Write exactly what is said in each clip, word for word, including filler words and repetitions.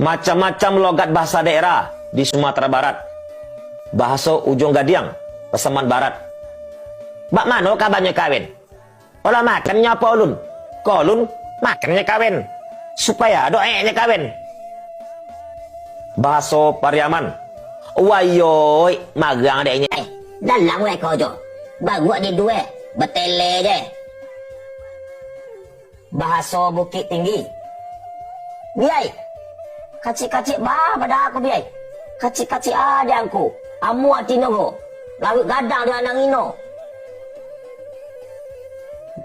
Macam-macam logat bahasa daerah di Sumatera Barat. Bahaso Ujuang Gadiang, Pasaman Barat. Bak mano kabanyo kawin? Kalau makan nyo apo ulun? Ko ulun makan nyo kawin. Supayo ado eknyo kawin. Bahaso Pariaman. Wayoi, magang dek inyo. Eh, dalam wek ko jo. Baruak di duo, betele je. Bahaso Bukik Tinggi. Biai, kacik-kacik ba bada aku, biai. Kacik-kacik a di angku, amuah tino ko, lauik gadang di anang ino.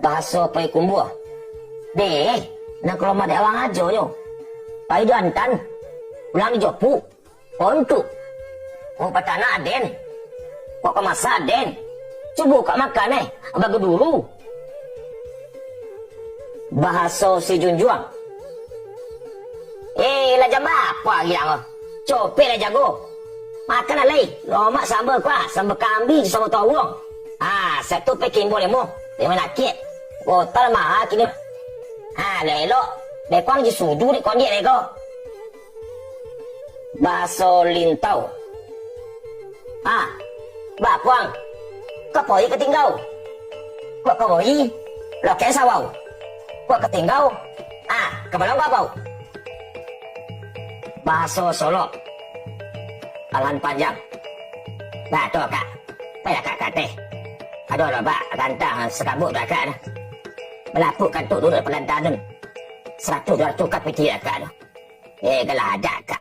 Bahaso Payakumbuah. Deh, nan kalau madek awang ajo nyo. Pai di antan, pulang di jopu. Ontok. Kok batanak den. Kok ka masak den. Cubo kak makan eh. Bagu dulu. Bahaso si Junjuang. Eh, lah jam barapo ari lah ko? Copek lah jago. Makan lah lai. Lomak samba kuah, samba kambi jo samba tawuang. Ah, satu pe kimbo lemo. Lemo lakik. Kota lah mahal kini. Ah, lah elok. Bekuang ji sudu di kondiak beko. Bahaso Lintau. Ah, bapuang. Kok poi ka tinggau? Kok ka poi? Lokek sawau. Kok ka tinggau? Ah, ka balong kabau. Bahaso Solok. Alan panjang. Batua, Kak. Payah Kak kateh. Aduh, lo bak rantang sakabuik tu, Kak. Balapuk kantuk duduk di palantangan. Saratuih duo ratuih ka pitih, Kak. Eh, galah adak, Kak.